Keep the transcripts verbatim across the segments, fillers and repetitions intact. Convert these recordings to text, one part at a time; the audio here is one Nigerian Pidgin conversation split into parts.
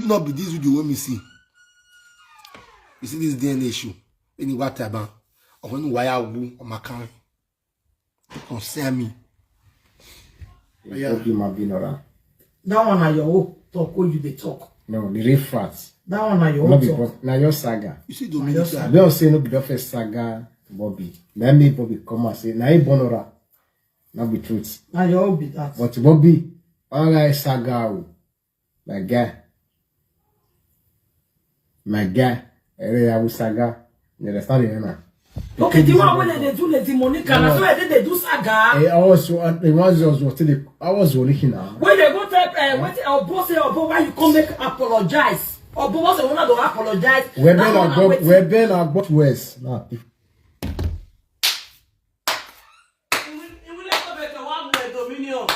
No be this video wey me see. You see this D N A issue. Any what about? Or when why I woo or my kind? Concern me. Yeah. Talk you might be nora. That one na your own talk wey you dey talk. No, the real facts. That one na your No own be talk. But na your saga. You see Dominic. I don't say no be the first saga Bobby. Let me Bobby come and say na he born nora. No be truth. Na your own be that. But Bobby, all right saga o. My guy. My guy. Ere ya wu saga. You understand me now? Okay, the one wey dem dey do Lady Monica, na so dem dey do saga. Eh, also, uh, the ones was what they, I was only here now. When they go tell, uh, what, Obo say, Obo, why you come make apologize? Obo was the one that apologize. Where Ben That one na Agbo, wetin- where Ben Agbo West. Now, Dominion.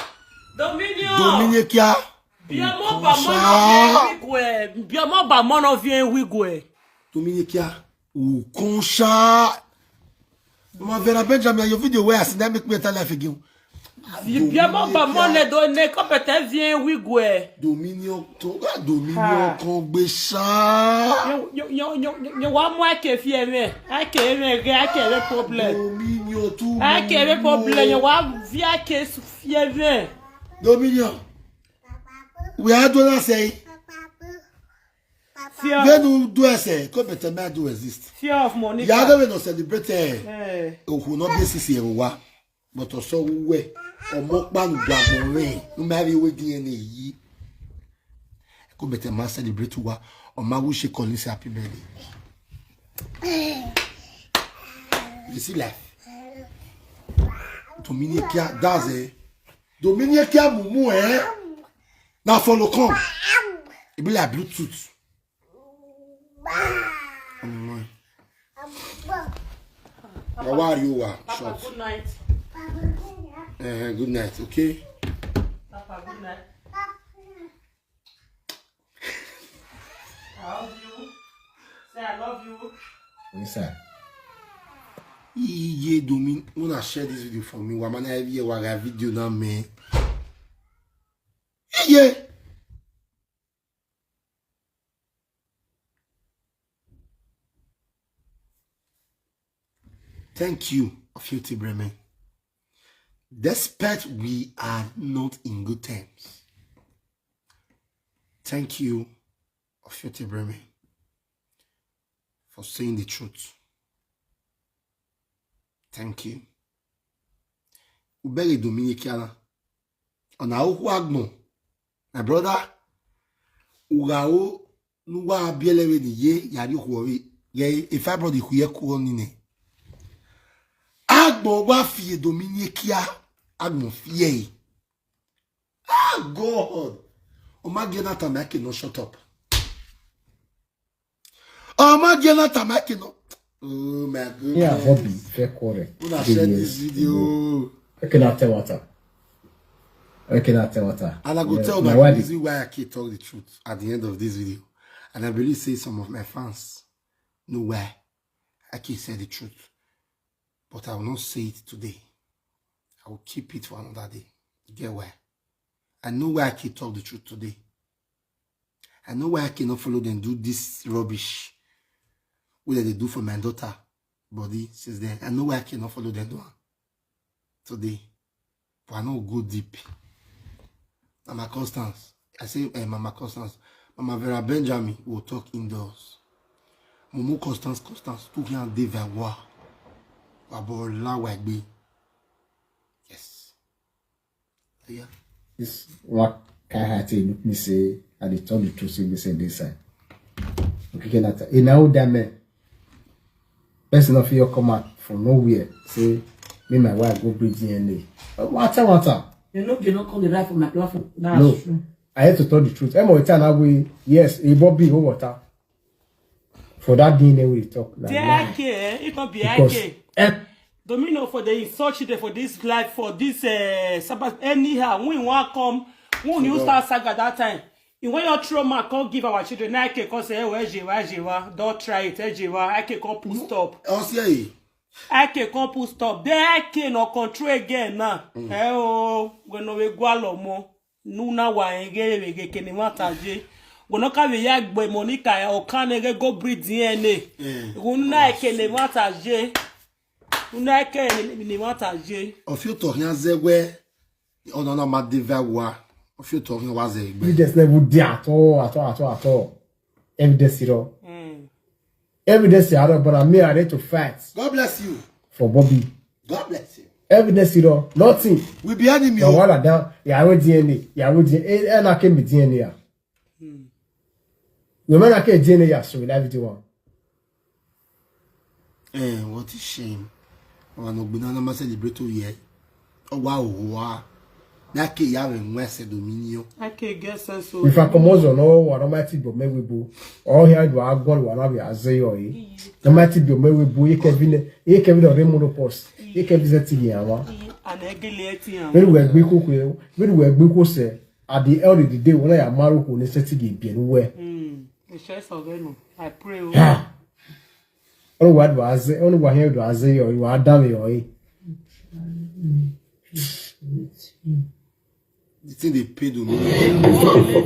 Dominion. Dominion kia. Biamo ba mono vie wigwe. Biamo ba mono vie wigwe. Dominion kia. Ukonsha. Ma Vera Benjamin, your video where I see that make me tell life again. Biamo ba mono do ne kopete vie wigwe. Dominion to ga Dominion kon gbe sha. Yo yo yo yo yo wa mo ake fi eme. Ake eme ge ake eme problem. Dominion tu. Ake eme problem yo wa vi ake su fi eme. Dominion. We are doing say. Fear. Then we do say. Come better man do exist. Fear of money. Ya ga we no celebrate. Eh. O hu no be sisi e wa. But also we. Omo pa nu gba mo re. No ma ri we D N A yi. Come better man celebrate wa. O ma wu she call this happy birthday. You see life. Dominion kia daze. Dominion kia mumu eh. Na follow come. E be like Bluetooth. Mm. Na why you are Papa, short. Good night. Eh, good night, okay? Papa, good night. I love you. Say I love you. Yes, sir. Iye Domin, una share this video for me. Wamana every year waga video na me. Iye. Thank you, Ofioti Bremen. Despite we are not in good terms, thank you, Ofioti Bremen, for saying the truth. Thank you. Ubere Dominic Kiana. Ona ohu agbon. My brother, ugao nuwa bielewe ni ye yari huowe. Ye if I brother huye kuo nine. Agbon wa fie Dominic Kia. Agbon fie. Ah, God. Omagena Tamaki no shut up. Omagena Tamaki no. Oh my goodness. Yeah, Bobby, fair quarter. Una share this video. Okay, now tell what up. Okay, now tell what up. And I go yeah, tell my wife. Reason why I can't talk the truth at the end of this video. And I believe say some of my fans know why I can't say the truth. But I will not say it today. I will keep it for another day. You get why? I know why I can't talk the truth today. I know why I cannot follow them do this rubbish. What they do for my daughter body since then. I know why I cannot follow them do am today. But I no go deep. Mama Constance. I say, eh, Mama Constance. Mama Vera Benjamin will talk indoors. Mumu Constance, Constance, tu viens de voir. Wabola wagbe. Yes. Yeah. This one kind heart look me say, I dey tell the truth say me say this side. Okay, can I tell? In our dame, person of you come out from nowhere say me my wife go bring D N A. Wata wata. You know you not come the right for my platform. That's no. True. I had to tell the truth. Emo time I will yes, a Bobby go water. For that D N A we talk. Like, D I K, eh? It not be I K. Eh, Domino for the insult children for this life, for this uh, Sabbath. Anyhow, when you want come, when you start saga that time, you want your trauma, come give our children. I can come say, hey, where's Jewa, Jewa? Don't try it, hey, Jewa. I can come put stop. I'll say. I can come put stop. Then I cannot control again now. Mm. Hey, oh, when we go along more. Nuna wa ege ege kene mata je. Wono ka we ya gbe Monica ya o kan ne go breed D N A. Wuna ke ne mata je. Wuna ke ne mata je. Ofio to hian zewe. Ona na ma de va wa. Ofio to hian wa ze gbe. Evidence never there at all, at all, at all, at all. Evidence zero. Evidence zero, but me, I ready to fight. God bless you. For Bobby. God bless you. Evidence zero, nothing. We be enemy. Wala down. Yahweh D N A. Yahweh D N A. Eh, eh, na ke mi D N A. Remember that K D N A, so we live video one. Eh, what a shame. Wa no gbina na ma celebrate o ye. O wa o wa. Na ke ya we nwe se Dominion. I can get sense. If I come on, no, wa no mighty bo me we bo. All here do I go wa na we azeyo e. No mighty bo me we bo ye Kevin, ye Kevin o remono post. Ye Kevin zeti ye awa. An egele ti an. Very well gbe ko ko. Very well gbe ko se. At the end of the day, when I am married, who necessity give be anywhere. Mm. The chest of heaven. I pray. Oh. Yeah. Only what was it? Only what here was it? You are damn you. The thing they paid me.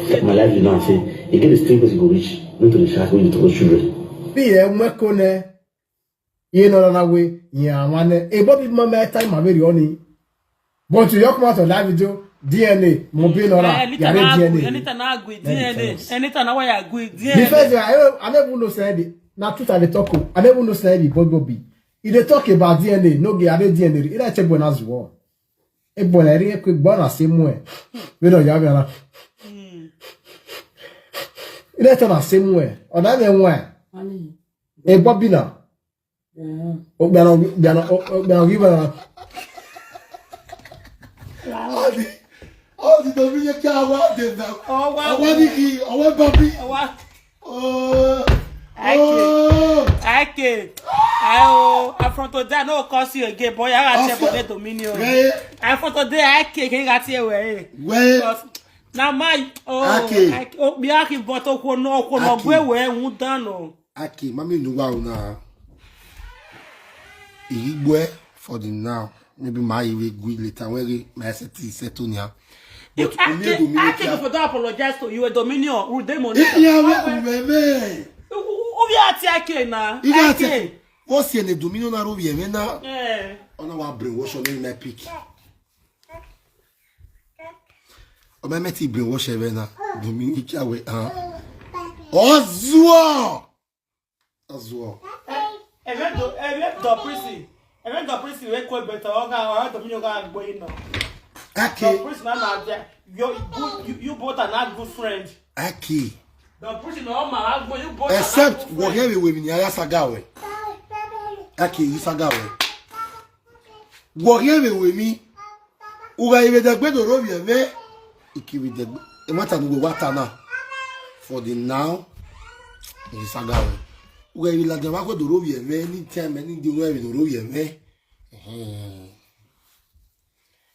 Fuck my life, you know, I say, you get the same place you go reach, not to the shark, when you talk children. Be a mekone. You know, na we, yeah, man. A Bobby mama time, I very only. But you come out of that video, D N A, mo be no ra, yare D N A. Anything na agwe, D N A. Anything na why agwe, D N A. Because I, I never know say the, na truth I dey talk o. I never know say the Bobby Bobby. He dey talk about D N A, no get, I dey D N A. He dey check when as well. E boy, I dey quick, born as same way. We don't have na. He dey turn as same way. Or that way. E Bobby na. Ogbana, ogbana, ogbana, ogbana. All the, all the Dominion can want them now. Oh, wow. I want the key, I want Bobby. Oh, wow. Oh. Okay. Oh. Okay. I, oh, I from today, I no curse you again, boy. I got check for the Dominion. Right. I from today, I can't get here. Well. Now my, oh, okay. I, oh, be aki but okwo no, okwo no, gwe we, who done, oh. Aki, mami nuwa una. Igwe for the now. Maybe my we gui later when we, my set is set on ya. But Aki, Aki, you for don't apologize to you, a Dominion, who demon. Yeah, we, we, we. Who, who, who be at Aki na? Aki. What's your Dominion na rovi na? Eh. Ona wa brainwash on my pick. Omeme ti brainwash ebe na. Dominic awe, ah. Ozuo! Ozuo. Ebe do, ebe do prison. Ebe do prison we ko better. Oga, oga Dominic ga gbo ino. Aki. Do prison na na there. You, you, you both are not good friends. Aki. Do prison, no ma agbo, you both are not good friends. Except wo here we mi ni aya sagawe. Aki, you sagawe. Wo here we mi. Uga iwe dagbe do rovi eve. Iki iwe dagbe. E mata nu wa ta na. For the now, in saga we. Uga iwe la de wa ko do rovi eve. Anytime, any day we do rovi eve. Eh.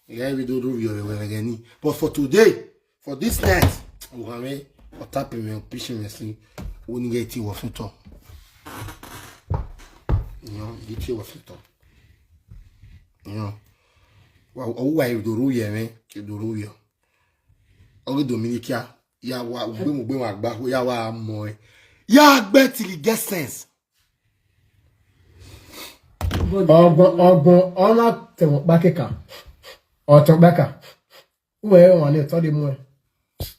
Uga iwe do rovi eve we ni. But for today, for this night, uga me, o tap me, o push me, si. Wo ni get ti wo fun to. You know, get ti wo fun to. You know, wa, wa, wa, you do rule here, man. You do rule here. Oge Dominicia, ya wa, ugbe mu gbe wa gba, ya wa mo, eh. Ya gbe till he get sense. Ogbon, ogbon, ona te won pa keka. O te won pa ka. Uwe won ni to de mu e.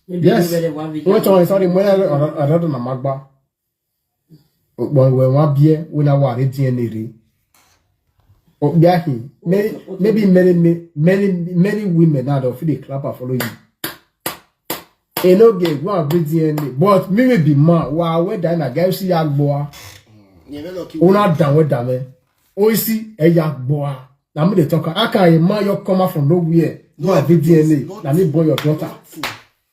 Yes. Uwe to won to de mu e, I don't, I don't know, magba. Okpon we wan bie, we na wa re D N A re. Okpia hi. Many, maybe many, many, many women now don fit dey clap and follow you. E no get, go and bring D N A. But me will be man. Wa we die na guy see agbo a. Una down we down, eh. O si e ya agbo a. Na me dey talk. How can a man you come out from nowhere? Go and bring D N A. Na me born your daughter.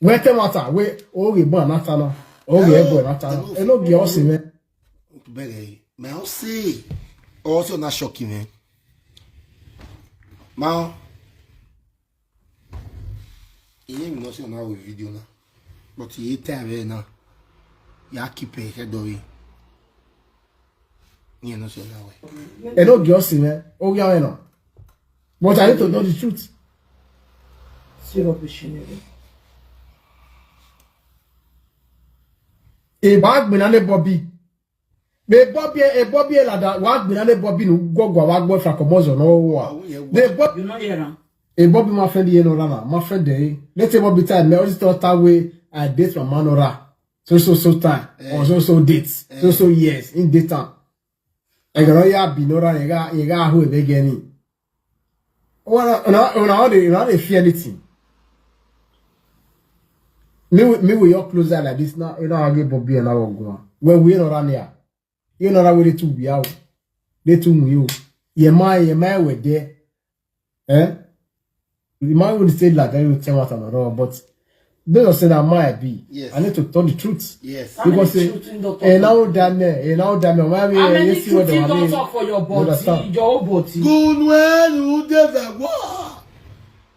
Wete mata we oge born anata na. Oge e born anata na. E no ge osi me. Bere, me o si. O si na shock me. Ma. Iye mi no si na we video na. But iye time na. Ya keep e head o. Iye no si na we. E no ge osi me. Oge awe no. But I need to know the truth. See rubbish in it. E ba gbina le Bobby. Be Bobby, e Bobby e la da, wa gbina le Bobby no, go go wa go fra komozo no wa. Be Bobby, You know here. E Bobby, my friend, you know, Rana, my friend, eh. Let's say Bobby time, me always thought that way, I date my man, Nora. So, so, so time, or so, so dates, so, so years, in date time. I got all ya be Nora, you got, you got who they get in. Well, no, no, no, they, no, they fear anything. Me, with- me, with your close eye like this now, you know, I get Bobby and I will go on. When we know around here, you know, that way they too be out. They too move you. Yeah, my, yeah, my, we there. Eh? The man will say like that, you tell what I'm wrong, but they don't say that my be. Yes. I need to tell the truth. Yes. How many Because, eh, truth in doctor? Eh, now that, eh, now that, man, why we, How eh, many you see what truth in they want doctor me- for your You body? understand? Your whole body. Gunwenu de vewa.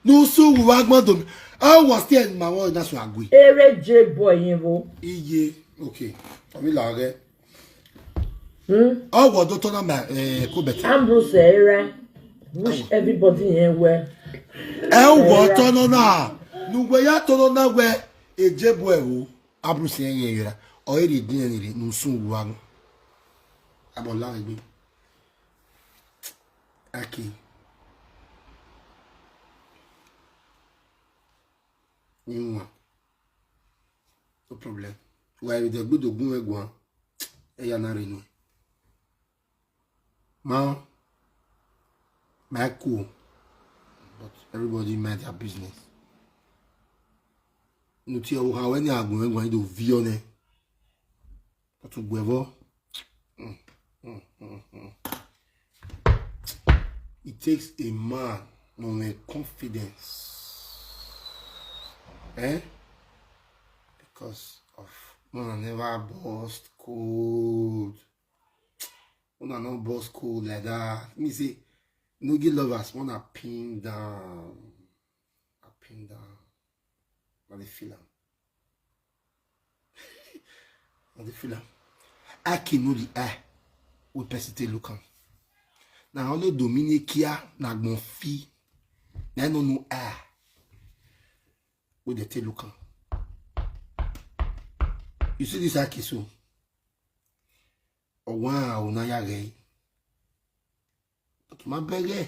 Nusu wagmando. I was there in my world, that's why I go. Ere J boy yẹn wo. Iye. Okay. Are we like Hmm? Oh, what don't turn on my eh, Quebec. Ambrose Ere. Wish everybody here well. Eh, what turn on now? No, where you turn on now? Where a J boy who Abrus here, here. Or it didn't any, no soon one. I'm on line. Okay. You want. No problem. Why with the good ogun egwa? Eh, ya na renu. Ma, my cool. But everybody mind their business. Nuti o ha weni agun egwa do vione. But ugwevo. It takes a man no confidence. Eh? Because of one never burst cold. Una no burst cold like that. Me say, no give lovers, wanna pin down. I pin down. I dey feel am. I dey feel am. I can know the eye. We person take look am. Now only Dominicia na gbon fi. Na no no eye. We dey take look am. You see this eye so. Owa o na ya re. But my bere.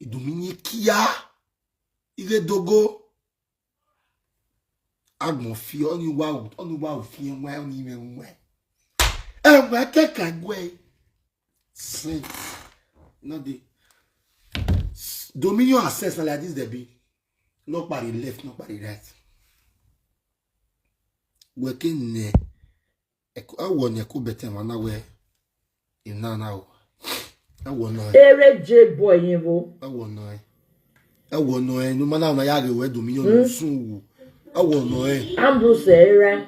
Idominicia. Ile dogo. Agbon fi oni wa o, oni wa o fi en wa oni me nwe. E wa ke ka gwe. Sense. No dey. Dominion access na like this dey be. No party left, no party right. Weke ne. Eko awo ne ko bete ma na we. Ina na o. Awo no. Ere J boy yẹn wo. Awo no e. Awo no e. No mana na ya ge we Dominion no sun wu. Awo no e. Ambrose Ere.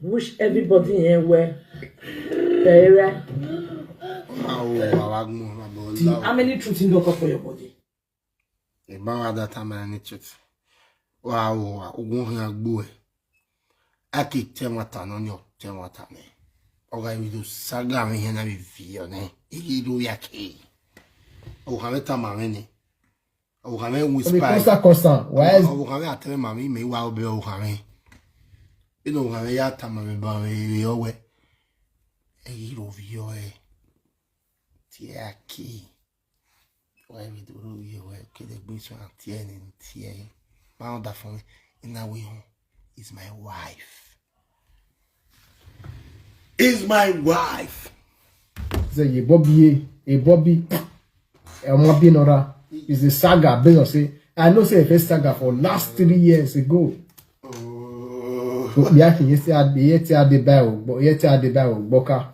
Wish everybody here well. Ere. Awo awa gbon ma bo la. How many truth in doctor for your body? E ba wa da ta ma ni chut. Wa o wa ogun hin agbo e. Aki te wata no nyo te wata ne. Oga ibi do saga mi hin na bi fi o ne. Igi do ya ke. O ha me ta ma me ni. O ha me whisper. Kosa kosa. Why is O ha me ateme ma mi me wa obe o ha me. Ino o ha me ya ta ma me ba me yo we. Igi do vi o e. Ti aki. Why we do you well? Okay, the big one, T N N, T N N. Bound that for me. In that way, home is my wife. Is my wife. Say ye Bobby, ye Bobby. E ma bi nora. Is a saga. Be say I know say a first saga for last three years ago. Oh. So we are here say I dey here till I dey buy o, but here till I dey buy o, boka.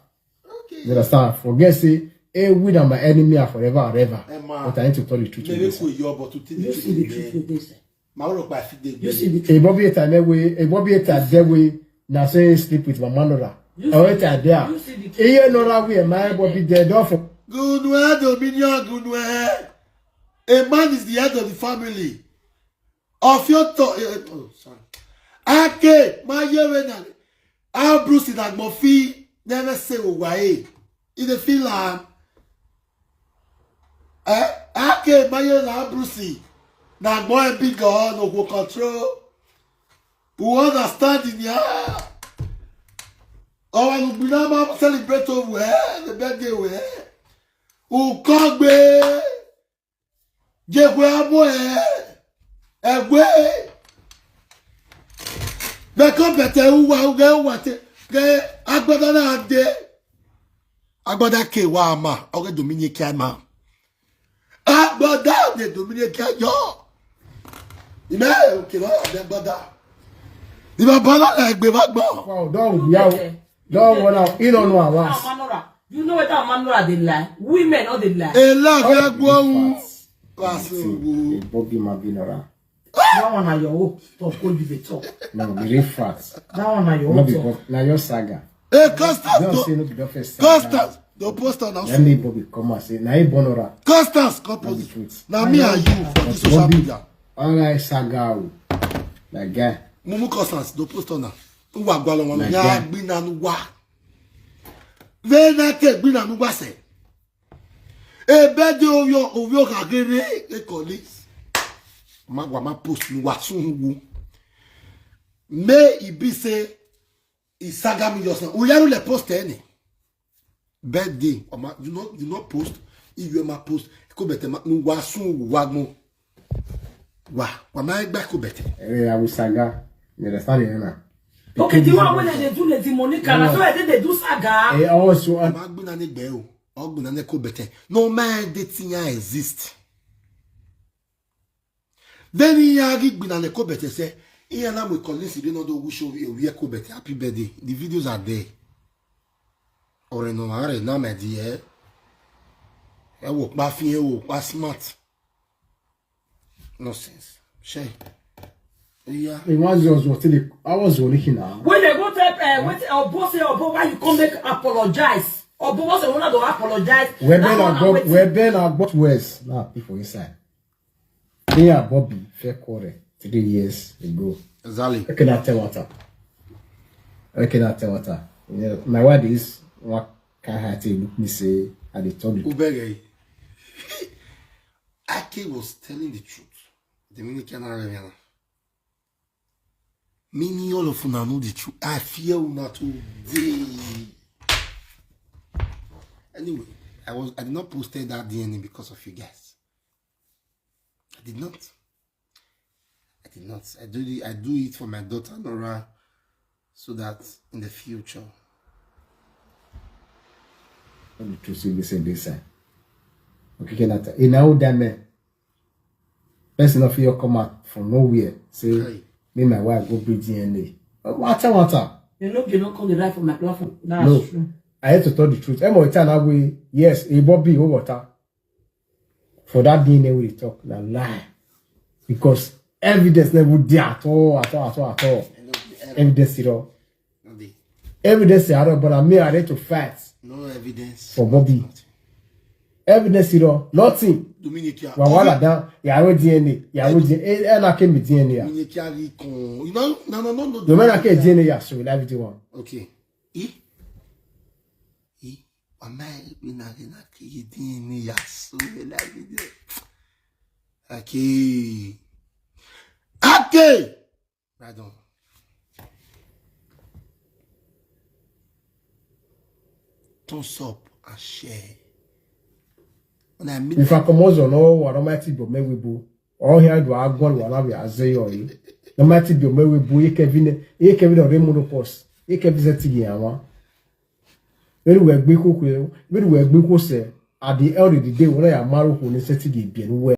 You understand? Forget say, hey, we and my enemy are forever and ever. Emma. But I need to tell the truth. Maybe With this. Ku yo, but to tell You see the truth with this. My work by feed the You see the A Bobby time we, a Bobby time that way. Now say sleep with my man nora. You Oh, see- it's there. You see the truth. Iye nora we my Bobby dead off. Gunwe Dominion Gunwe. A man is the head of the family. Of your to- eh, oh, sorry. Ake, my year na. How Bruce in Agmofi never say Owaye. In the film. Eh? Ake, my year na Bruce. Na more big on no go control. Who understand in ya? Ọwa nugbina ma celebrate ovu eh, the birthday we. Ukogbe. Jekwe amo eh. Egwe. Beko bete uwa uge uwa te. Ge agbada na de. Agbada ke wa ma. Oge domini ke ma. Agbada de domini ke yo. Ime oke lo agbada. Iba bala egbe ba gbo. Wow, don't, yeah, don't wanna, you don't know our last. Manora. You know what our Manora dey lie? Women no dey lie. E la ga gbo un. Pass. Bobby Mabinora. That one na your hope. Talk what you dey talk. No, be real facts. That one na your hope. No be talk. Bob-, na your saga. Hey, Constance, don't say no be the first saga. Constance, don't post on us. Let me Bobby come and say, na he born Nora. Constance, come post. That's the truth. Na me and you for this social media. All right, saga o. My guy. Mumu Constance, don't post on her. Uwa gwalo wana. My guy. Ya gbina nuwa. Vena ke gbina nuwa se. Ebe de oyo oyo kagere e colleagues. Ma gwa ma post nuwa sungu. May e be say e saga me just now. Uyaru le post any. Birthday, ọma, you no, you no post. If you ma post, ko bete ma nuwa sungu wa mo. Wa, wa ma egbe ko bete. Eh, I will saga. You understand it now? Okay, the one wey dem dey do Lady Monica, na so I dey do saga. Eh, also, uh, Ma gbina ne gbe o. Ogbina ne ko bete. No man dey tin ya exist. Then he ya gi gbina ne ko bete say, he ya na mo collins dey no do wish you we ko bete happy birthday. The videos are there. Ore no are na me di e. E wo pa fin, e wo pa smart. Nonsense. Shey. Yeah. He was just what the, I was only here now. When they go tell, uh, what Obo say, Obo, why you come make apologize? Obo was the one to apologize. Where Ben That one and I Bob, waiting. Where Ben and Bob West? Now, people inside. Me and Bobby fair quarrel three years ago. Exactly. Okay, now tell water. Okay, now tell water. Yeah, my wife is what can I tell you? Me say, I dey tell you. Who beg you? Ake was telling the truth. The Dominican Arena. Many all of una know the truth. I fear una today. Anyway, I was, I did not post that D N A because of you guys. I did not. I did not. I do it, I do it for my daughter Nora, so that in the future. Let me choose you this and this side. Okay, can I tell? In our dame, person of you come out from nowhere, say, Hey. Me, my wife go bring D N A. Uh, Water, water. You know, you don't come the right for my platform. That's No. True. I had to tell the truth. Emo Itana we, yes, a Bobby, oh, water. For that D N A we talk, na lie. Because evidence never there at all, at all, at all, at all. I know the error. Evidence at all. No dey. Evidence at all, but I mean, I ready to fight No evidence. For Bobby. Nothing. Evidence at all, nothing. Dominic, yeah. Wawala down. Yeah, I D N A. Yeah, I D N A. Eh, eh, na ke mi D N A. Dominic, yeah, we con-, you know, no, no, no, no. The man I can D N A, yeah, so we live it one. Okay. E? E? Wama e na ke na ke D N A ya so we live it. Okay. Okay. Right on. Thumbs up and share. When I meet If I come on, no, what am I to do? Me we boo. All here do I go and what I say yo. No matter do me we boo. You Kevin, you Kevin or Raymond of course. You Kevin said to you, ama. Very well, be cook. Very well, be cook. At the end of the day, when I am married, who necessity be anywhere.